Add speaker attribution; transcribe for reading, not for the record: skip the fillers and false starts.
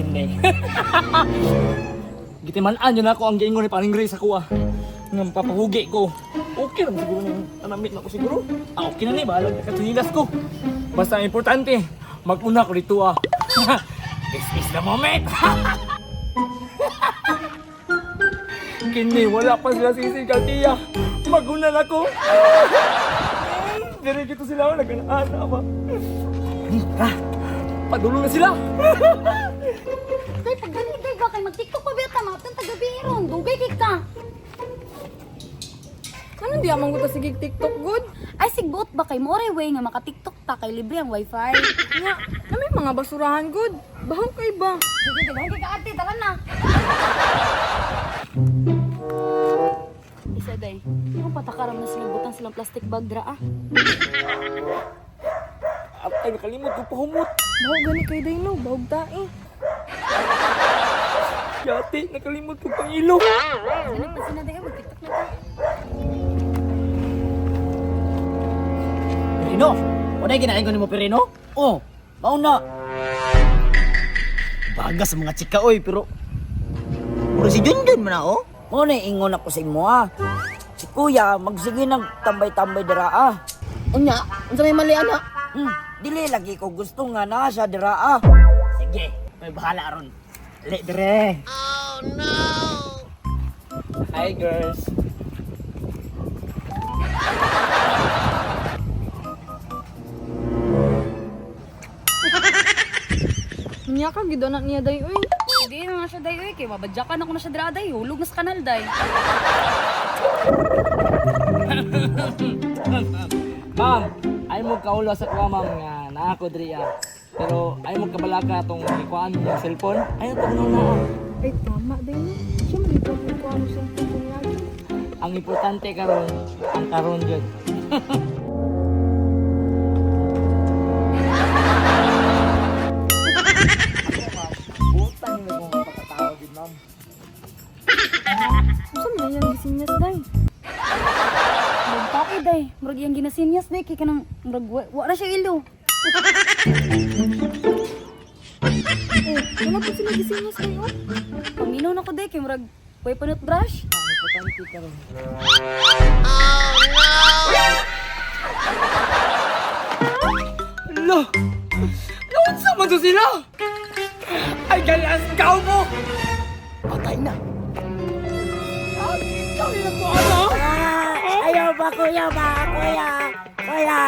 Speaker 1: Kini. Gitiman-an yun ako ang giingon ni Paring Grace ako ah. Nga mapapahugi ko. Okay lang siguro nung anamit na ko siguro. Ah, okay na ni, bahalag na katsinilas ko. Basta ang importante, mag-una ko dito ah. This is the moment! Kini, wala pa sila sisi tiya. Maguna na ko. Dire kito sila, nagana ba? Tara, padulo na sila.
Speaker 2: Day, pag ganun day ba kay mag-TikTok pa beta, mga tang tagabi ron. Dugay kay ka.
Speaker 3: Ano di amang gusto sige TikTok good?
Speaker 2: Ay sigbot ba kay more way nga maka-TikTok ta kay libre ang wifi.
Speaker 3: Nga, na may mga basurahan good. Bahaw kay ba?
Speaker 2: Sige, daghan kay ka ate, tara na. Isa day, yung patakaram na silang butang silang plastic bag dra ah.
Speaker 1: Ay, nakalimot ko pahumot.
Speaker 3: Bahaw gani kay day no, bahog tae.
Speaker 1: Yate, nakalimot ko pang ilo.
Speaker 2: Ano pa sina day, mag-TikTok na ta.
Speaker 4: Pirino, wala ginain ko nimo Pirino? Oh, mauna. Baga sa mga chika oy, pero Puro si Junjun man na, oh.
Speaker 5: Mo na ingon ako sa imo ah. Si kuya magsige nag tambay-tambay dira ah.
Speaker 4: Unya, unsa may mali ana?
Speaker 5: Dili lagi ko gusto nga naa siya dira ah.
Speaker 4: Sige, may bahala ron. Dili dire.
Speaker 1: Hi, girls.
Speaker 3: Nya ka gid anak niya day oy.
Speaker 2: Hindi na na siya day oy kay mabadyakan ako na siya dra day, hulog na sa kanal day.
Speaker 1: Ma'am, ay mo kaulo sa kuha ma'am nga naa ko diri ah. Pero ay mo kabalaka tong ikuan mo yung cellphone. Ay to kuno na. Ah.
Speaker 3: Ay tama day no. Siya man ito kung kuha mo sa cellphone niya.
Speaker 1: Ang importante karon, ang karon jud. Utang na kong pagkatao gid ma'am.
Speaker 3: Unsa man yang gisinyas day?
Speaker 2: Murag tae day, murag iyang ginasinyas day kay kanang murag wa na siya ilo.
Speaker 3: Oh, wala pa sila gisinyas day oh.
Speaker 2: Paminaw na ko day kay murag way panot brush.
Speaker 1: Ang importante karon. Oh no! Lo! Naunsa man to sila? Ay galas ka mo!
Speaker 4: Patay na.
Speaker 1: Ay, ikaw yung nagkuha, no?
Speaker 5: Ayaw ba kuya ba kuya? Kuya.